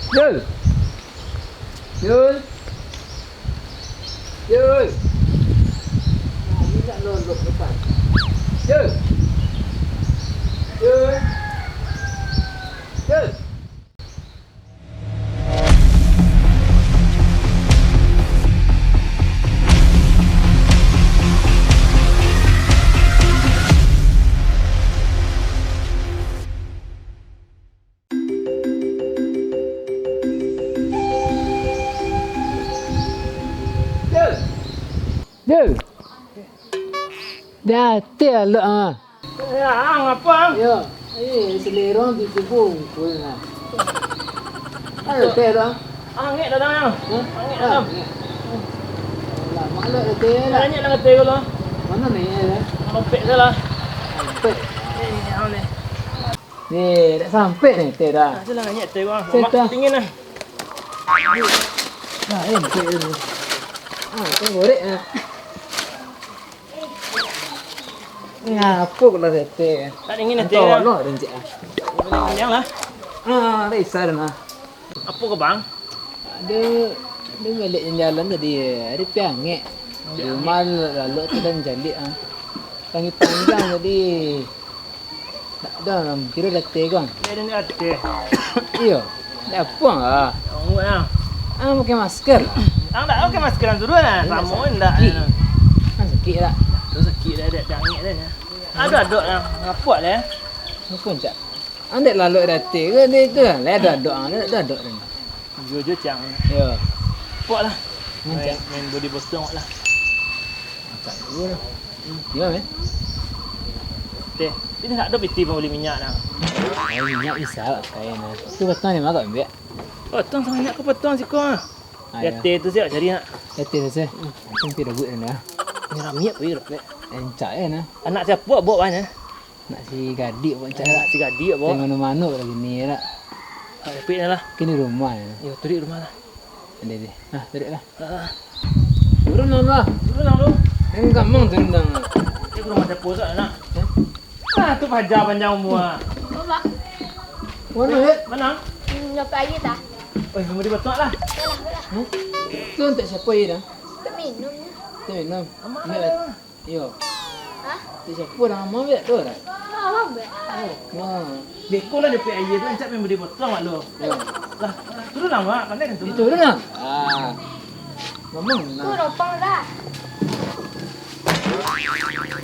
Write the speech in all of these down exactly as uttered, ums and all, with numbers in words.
Yul! Yul! Yul! Nah, ini nak lolok depan. Yul! Yul! Yul! Dul! Dul! Dah ati alok ah. Ya, ang, apo, ang? Yo, eh, selero di tubuh ungkul nah. Ayo, teh dah. Angek dah, ang. Hah? Angek dah. Angek. Alah, mak lo teh lah. Angek dah teh lo. Mano ni, ya? Mampek dah lah. Mampek. Eh, ang ni. Ni, dak sampai ni teh dah. Ah, sudah lah, angek teh, ang. Teh Mak dah. Dingin lah. Nah, eh, mampek dulu. Ah, teh gorek ah. Ngapo kau lah tete? Tak dingin tete, Anto lah. Lo rincik ah. Kenyang lah. Ah, bisa dah nah. Apo ko, Bang? Ado, ado baliak jalan tadi, ado pi angek. Di rumah lalu tu dan jalik ah. Tangi panjang tadi. Tak ada, kira dah teh kan? Dia ada ni ada. Iyo. Dak apo ah. Tunggu lah. Ah, pakai masker. Ang dak pakai masker, ang suruah lah. Ini samo dak ndak sakit. Kan sakit tak? Tu sakit dah, dak, dak angek dah. Ado, ado lah. Ngapuak dah. Ngapuak, cak? Ang dek lalok datang ke dia tu lah. Lah ado, ado, ang dak ado, ado dah. Jujur, cang. Yo. Puak lah. Mancak. Main, main body botong lah. Mancak dulu lah. Gimana, eh? Teh, ini tak ada piti pembeli minyak nah. Ai, minyak bisa pakai nah. Tu batang ni mah kau ambil. Potong sabanyak ko potong siko ah. Ah, ya. Teh tu siap cari nak. Teh tu siap. Hmm. Mungkin tidak buat dah. Ni ramiak pergi dapat. Encak ya nah. Anak siapa buat banyak? Nak si Gadik buat encak. Nak si Gadik buat. Mano-mano lagi ni lah. Ah, tapi lah. Kini rumah ya. Yo, tu di rumah lah. Deh, deh. Nah, tarik lah. Ah. Turun lah, Bang. Turun lah, lu. Yang gampang turun, Bang. Dia ke rumah siapa, Sak, nak? Hah? Ah, tu paja panjang umur, ah. Oh, Bang. Mana, Dek? Mana? Hmm, nyopek air, tah. Oh, yang di botol lah. Dah lah, dah lah. Hah? Tu untuk siapa air, dah? Untuk minum. Untuk minum. Amat. Ambil lah. Lah. Iyo. Hah? Ti siapo nan amah biak tu, Rai? Abang biak. Oh, nah. Beko lah dapek aia tu, rancak main bodi potong, Mak, lo. Iyo. Lah, turun lah, Mak. Pandai kan tu? Itu turun lah. Ah. Mamang, nah. Tu lopang dah.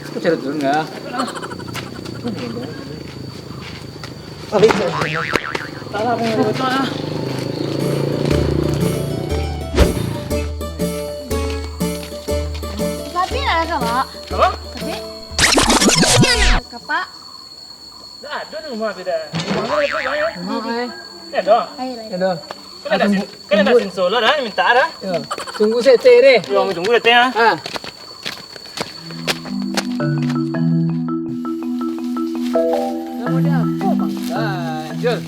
Aku cari turun lah. Turun lah. Turun lah. Salah, Bang. Betul lah. Tapi nak rasa, Mak. Apa? Tapi kapak. Dah ada di rumah tu dah. Rumah tu ada, Bang, ya? Rumah, eh. Ya, dah. Ayo, ayo. Ya, dah. Kan ada sin-, kan ada sinso lah dah, minta dah. Ya. Tunggu saya teh deh. Ya, tunggu dah teh, ha. Ha. Nama dia apa, Bang? Ah, Jul.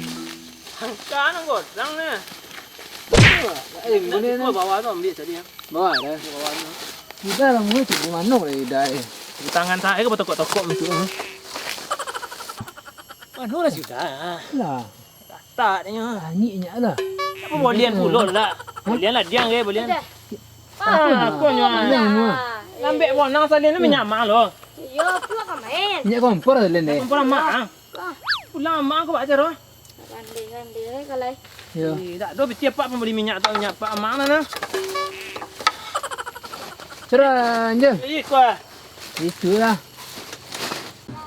Angka nang godang ni. Eh, mana ni? Bawah tu ambil tadi, ya. Bawah dah. Bawah tu. Kita lah mungkin cari mana lah, dah, eh. Di tangan saya ke bertokok-tokok macam tu, ha? Mana lah sudah? Lah. Tak, dia. Angik nyak lah. Apa bolian pulo lah? Hah? Bolian lah, dia ke, bolian. Dah. Ah, aku nyo. Panjang semua. Lambek bonang salin tu minyak mak lo. Iyo, pulang ka main. Minyak kompor salin deh. Kompor mak, ah. Ah. Pulang mak aku baca roh. Randai-randai, eh, kalai. Iyo. Eh, tak ada piti apak pun beli minyak tu, minyak apak amak lah, nah. Cerah, anjir. Eh, kuah. Itulah.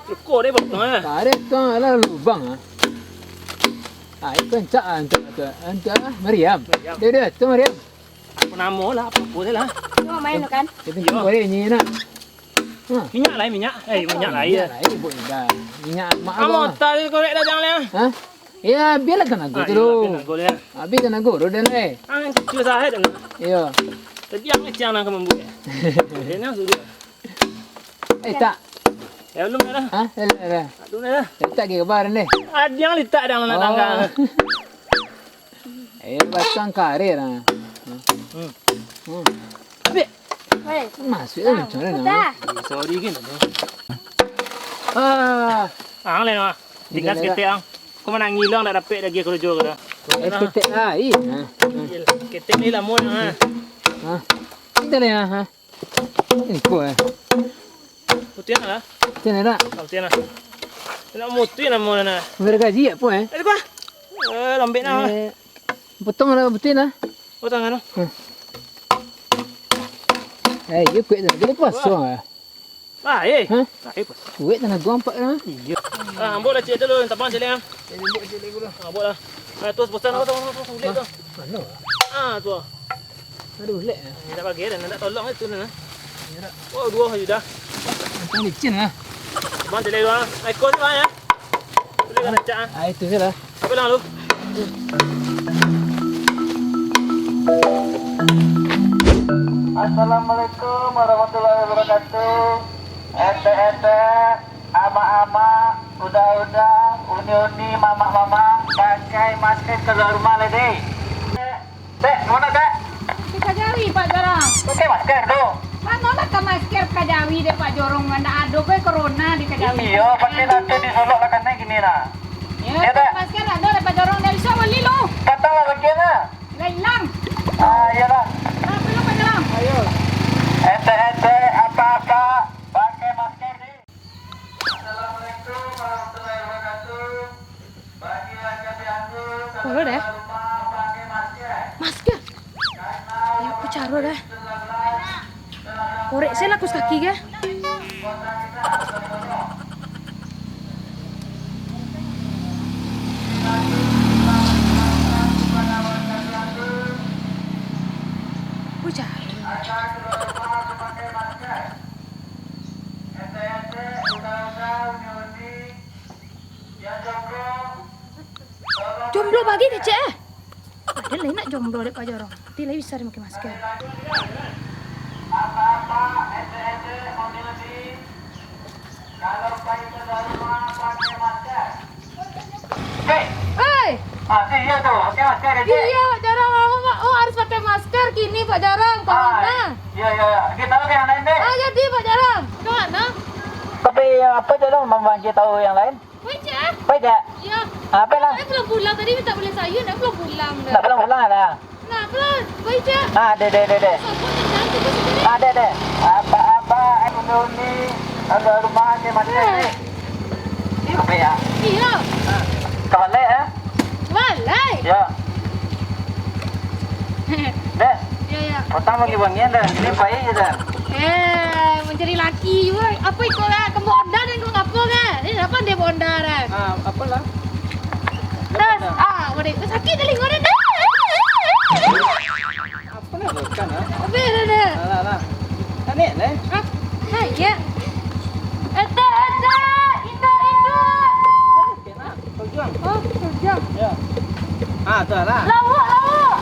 Cukup deh, botol, eh. Tarik tu lah lubang, ah. Ah, itu rancak, ah, rancak, rancak, rancak, ah. Mariam. Mariam. Dia, dia, tu Mariam. Apa nama lah, apa-apa je lah. Cuma main tu kan? Kita tunggu balik ni nak. Ha. Minyak lain, minyak. Eh, minyak lain. Minyak lain, buat dah. Minyak mak abang. Kamu tak ada korek dah, jangan lah. Ha? Ya, biarlah tenaga tu dulu. Habis tenaga dia. Habis tenaga tu dah, eh. Ah, yang kecil sahaja tu. Iya. Tadi yang kecil nak kamu buat. Dia nak suruh. Eh, tak. Ya, belum dah. Ha? Dah, dah, dah. Belum dah. Letak ke kabar ni? Ada yang letak dalam nak tangga. Eh, batang karir, ah. Hmm. Hmm. Ambil. Weh. Masuk lah macam mana? Sorry, gini. Ah. Ang lain, ah. Tinggal seketek, ang. Kau mana ngilang dah dapat lagi kerja ke dah? Eh, ketek lain, ha. Ketek ni lamo nah. Ha. Ketek lain, ha. Ini ko, eh. Putihan lah. Putihan nak? Ah, putihan lah. Nak mutuih namo nah. Bergaji apa, eh? Eh, ko. Eh, lambek nah. Eh, potong lah putihan lah. Potong kan? Hmm. Eh, iyo kuek tu. Jadi puasa lah. Ah, eh. Hah? Ah, eh, puasa. Kuek tanah gua ampak lah. Iyo. Ah, ambo lah cek dulu, tabang cek lek ah. Eh, ambo cek lek dulu. Ah, ambo lah. Ah, tu bosan aku tu, tu, tu, ulek tu. Mano? Ah, tu. Aduh, lek. Nak bagi dah, nak tolong itu nah. Iyo dah. Oh, duo aja dah. Macam licin lah. Bang, cek lek dulu ah. Ikut ni, Bang, ya. Boleh kan, Cak, ah? Ah, itu je lah. Apa bilang lu? Assalamualaikum warahmatullahi wabarakatuh. Etek-etek, amak-amak, uda-uda, uni-uni, mamak-mamak, pakai masker keluar rumah lah, deh. Dek, kama, Dek? Di Kajawi, Pak Jorong. Pakai masker tu. Mano lah ka masker Kajawi dek Pak Jorong, ndak ado bae corona di Kajawi. Iyo, pakai lah tu di Solok lah kanai kini nah. Yo, iyo, Dek. Masker ado dek Pak Jorong, ndak bisa bali lu. Patang lah bagian lah. Lah ilang. Ah, iyolah. Lah, pulang Pak Jorong. Ayo. Etek-etek, apak-apak, pakai masker, deh. Bolo deh. Masker. Ya, apo caro deh. Korek se lah kaus kaki ge. Apo caro? Jomblo bagi kecek eh. Ado lai nak jomblo dek Pak Jorong. Tapi lai bisa dek makai masker. Hei! Ah, tu iyo tu, pakai masker, kecek. Iyo, Pak Jorong, awak, Pak, oh, harus pakai masker kini, Pak Jorong, corona. Ah, iyo, iyo, iyo. Kito tahu yang lain, dek. Ah, jadi, Pak Jorong. Ke mana? Tapi, apo, Jorong, mamang kito tahu yang lain? Baik, Cak. Baik, Cak. Iyo. Apo lah? Nak pulang-pulang tadi minta beli sayur, nak pulang-pulang dah. Nak pulang-pulang dah. Nah, apo lah? Baik, Cak. Ah, deh, deh, deh, deh. Sopok yang cantik tu sendiri. Ah, deh, deh. Apak-apak, eh, uni-uni, agak rumah ni, mati ni. Iyo. Iyo. Ah. Ka balai, eh? Ka balai? Iyo. Dek. Iyo, iyo. Potang bagi wangian dah. Ini pai je dah. Eh, mancari laki juo. Apo iko lah? Kembo onda dan kembo apo kan? Ini apo dia onda dah? Ah, apo lah? Terus, ah, boleh. Sakik telinga dia. Apo nak makan, ah? Apo dah, dah? Alah, alah. Tanik, leh? Hah? Hai, ya. Etek, etek, indak, indak. Oke, nah. Tujuang. Oh, tujuang. Ya. Ah, tu lah. Lawak, lawak.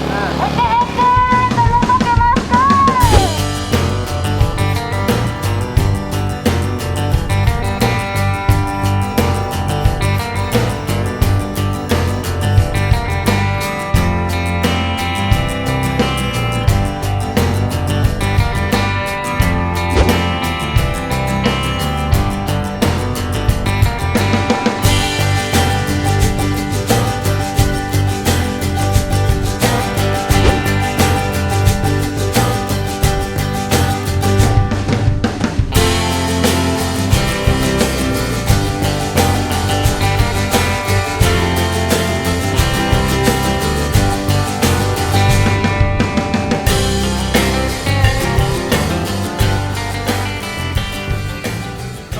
Ah. Etek, etek, tolong pakai masker.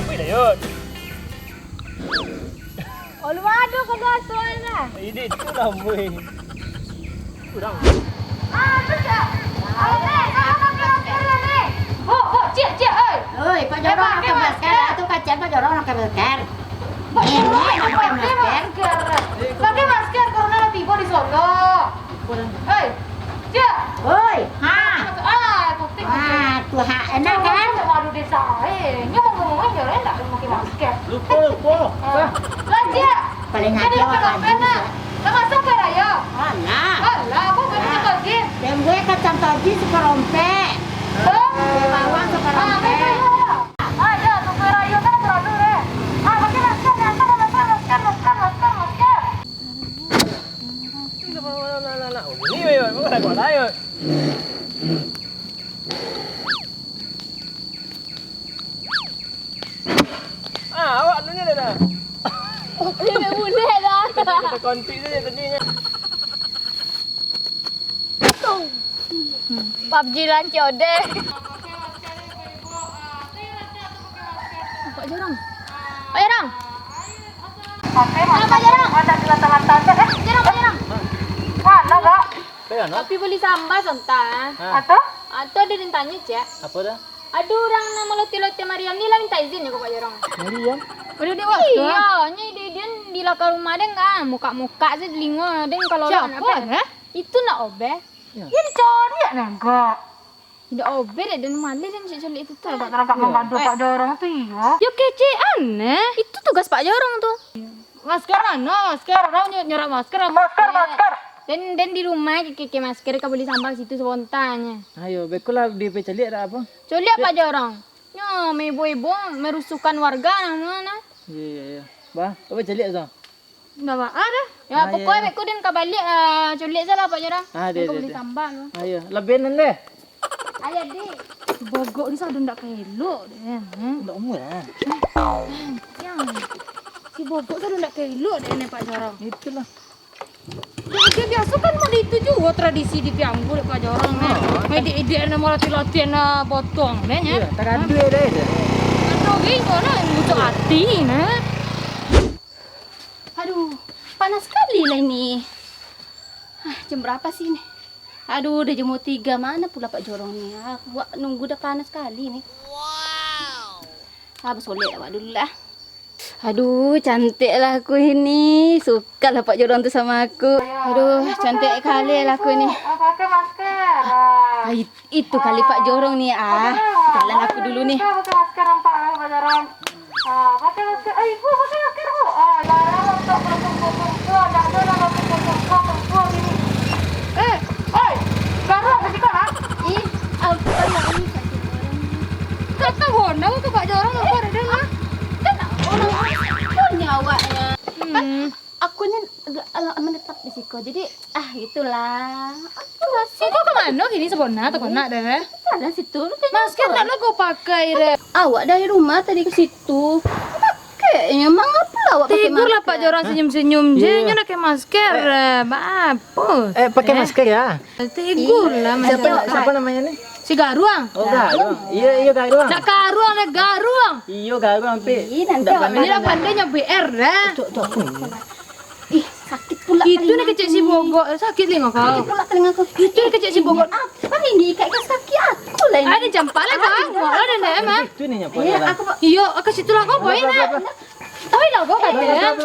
Apo dah, Yud? Oluan tu keluar suai lah. Ini tu lah, boy. Kurang. Ah, tu dah. Alah, sama pakai masker lah, ni. Bo, bo, ciek, ciek, oi. Oi, Pak Jorong pakai masker. Pakai masker. Tu kasian Pak Jorong pakai masker. Bo, ini nak pakai masker. Pakai masker, corona lah tibo di sono. Oi, ciek. Oi, ha. Ah, putih, putih. Ah, tu ha, enak kan? Aduh, desa, eh. Nyo ngomong-ngomong, nyo enak pakai masker. Lupo, lupo. Ah. Lah, ciek. Paling jadi ajo pakai masker, nah. Lah masuk ke raya? Alah. Alah, aku beli kacang tojin. Yang gue kacang tojin sekerompek. Hah? Bawang sekerompek. Ah, ya, tu ke raya kan terlalu, eh. Ah, pakai masker, masker, masker, masker, masker, masker, masker. Nah, nah, nah, nah. Oh, bunyi, weh, weh. Bukan lagu alai, weh. Ah, awak dulu ni dah. Oh, dia dah mulai dah. Kita, kita konflik saja tadi nya. PUBG lan C O D. Pak Jorong. Pak Jorong. Ah, Pak Jorong. Pak Jorong, Pak Jorong. Mana, Kak? Tapi bali samba sontak. Ha. Atau? Atau ado nan tanyo, Cak. Apo dah? Ado urang namo Loti-Loti Mariam ni lah minta izin jo Pak Jorong. Mariam? Udah di waktu. Iyo, nyo di, di, di lakang rumah den kan, mukak-mukak se talingo den kalau. Siapo, eh? Itu nak Obeh. Yo. Yo dicari nak, Kak. Indak Obeh dek den maleh den cek culik itu tu. Agak terangkap mengadu Pak Jorong tu, iyo. Yo kecekan, eh. Itu tugas Pak Jorong tu. Masker mano? Masker, urang nyo-, nyorak masker. Masker, masker. Den, den di rumah keke masker ka bali samba situ sabontanyo. Ayo, beko lah di P caliak dak apo? Caliak Pak Jorong. Nyo maibo-ibo, merusuhkan warga namo nah. Iyo, iyo, iyo. Bah, apo caliak tu? Ndak baa dah. Yo, pokoknyo beko den ka baliak lah, caliak salah Pak Jorong. Ah, den ka bali samba tu. Ayo, labihan deh. Ayo, Dik. Si Bogok ni sado ndak ka elok deh. Hmm. Ndak umua lah. Yang si Bogok sado ndak ka elok deh ni Pak Jorong. Itulah. Dia biaso kan mode itu juo tradisi di Pianggu dek Pak Jorong ni. Oh, edek-edek namo latih-latih na botong deh nya. Iyo, tagaduah deh. Aduh, gini lah, musuh ati nah. Aduh, panas sekali lah ini. Ah, jam berapa sih ini? Aduh, udah jam tiga, mana pula Pak Jorong ni? Ah, awak nunggu dah panas sekali ni. Ah, basolek awak dulu lah. Aduh, cantik lah aku ini. Suka lah Pak Jorong tu sama aku. Aduh, cantik kali lah aku ni. Pakai masker. Ah, it-, itu kali Pak Jorong ni, ah. Jalan aku dulu ni. Pakai masker nampak, eh, Pak Jorong. Ah, pakai masker. Eh, Ibu, pakai masker, Bu. Ah, larang untuk perempuan-perempuan. Tak ada lah untuk perempuan-perempuan ini. Eh, oi, garuk ke siko, ha? Ih, apa yang ini sakit orang? Tak tahu, nak tu Pak Jorong apa ada dah. Kan orang punya awaknya. Hmm. Aku ni agak, ah, menetap di siko. Jadi, ah, itulah. Apalah, siko ka mano kini sabana, takonak deh. Apalah situ. Masker tak lo kau pakai deh. Awak dari rumah tadi ke situ. Pakainya, mangapa awak pakai masker? Tegur lah Pak Jorong senyum-senyum je, nyo nak pakai masker. Eh, mampus. Eh, pakai masker ya? Tegur lah. Siapa, siapa namanya ni? Si Garuang. Oh, Garuang. Iyo, iyo, Garuang. Nak Garuang, nak Garuang. Iyo, Garuang, Pik. Ih, nanti awak pandai nyo B R dah. Tok, tok, aku. Ih, sakit pula. Itu ni kecek si Bogok, sakit telinga kau. Sakit pula telinga aku. Itu ni kecek si Bogok. Apa ni diikat-ikat kaki aku lah ini? Ada jampak lah kau. Ada ndak emang? Itu ni nyapa. Iyo, aku. Iyo, ke situ lah kau, boy. Tahu lah kau kata ya.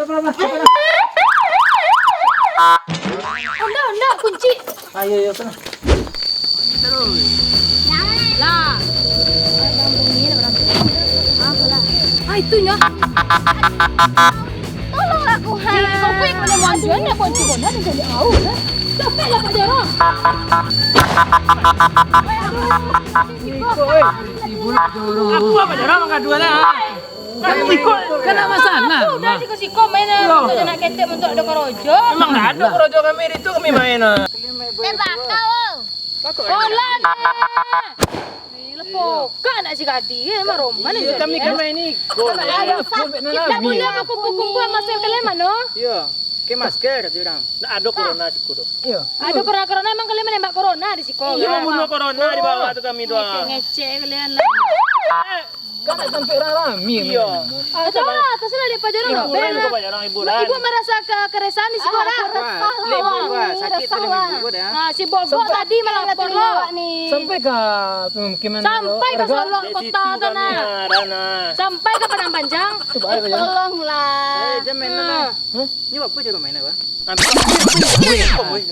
Onda, onda, kunci. Ayo, ayo, sana. Lah. Ah, itu nyo. Tolonglah aku, ha. Eh, kau kok yang kena mandian, nak kunci bola dan jadi au, dah. Capek lah, Pak Jorong. Iko, eh. Ibu nak jorong. Aku apa jorong angka dua lah. Kan iko, kan nak masalah. Udah siko-siko main lah. Untuk nak ketek, untuk ada korojo. Memang dah ada korojo kami di tu, kami main lah. Tembak kau. Bola ni. Lepo kak nak si Gadi, eh, maroman. Iyo, kami, kami ini. Aduh, sakit lah. Nak kumpul-kumpul masker kalian mano? Iyo, ke masker tu orang. Nak ada corona siku tu. Iyo. Ada corona-corona, emang kalian menembak corona di siko? Iyo, membunuh corona di bawah tu kami tu. Ngecek-ngecek kalian lah. Kan nak sampai rami. Iyo. Ah, salah, terserah dia Pak Jorong. Hiburan tu Pak Jorong, hiburan. Ibu merasa ke-, keresahan di siko lah. Wah, sakit tu ibu dah. Ah, si Bogok tadi melapor lo. Sampai ke pemukiman. Sampai ke Solok kota tu nah. Sampai ke Padang Panjang. Tolonglah. Eh, jangan main lah. Hah? Ni apa je kau main apa? Ambil.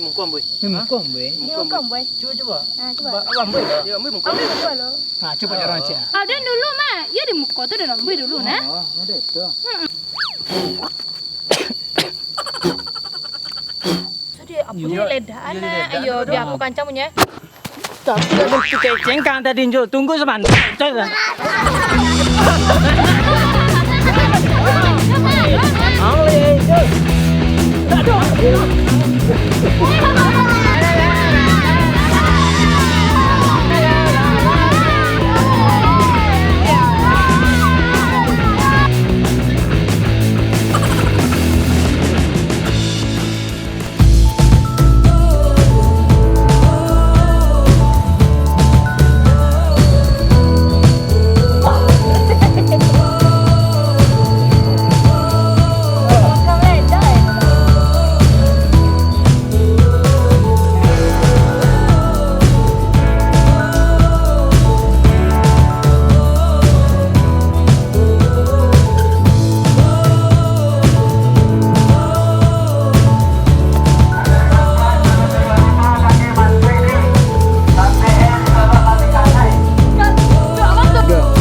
Mungkam, boy. Ni mungkam, boy. Ni mungkam, boy. Cuba, cuba. Ha, cuba. Ba-, ambil, boy. Ya, ambil mungkam. Ambil mungkam lo. Ha, cuba jorong cek. Aden dulu mah. Iyo di muko tu dah ambil dulu nah. Oh, ada tu. Sudah, apa ni ledak anak? Ayo, biar aku kancang punya. Tapi ado tu kecengkang tadi, Njo. Tunggu sabanta. Cek lah. Alih, Njo. Tak ada.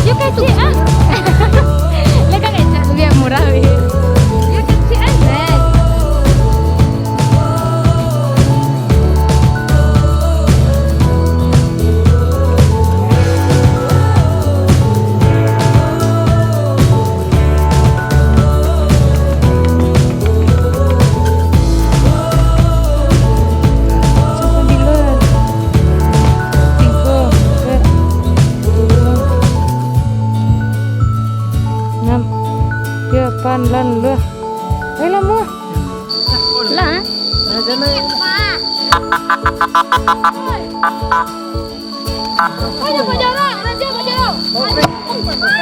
Yo kecek ah. Lah kan kecek tu biar murah weh. Yo kecek ah, Nek. Enam, tujuh, lapan, lan, luah. Ayo lah, muah. Lah. Ayo, Pak Jarot, Raja Pak Jarot.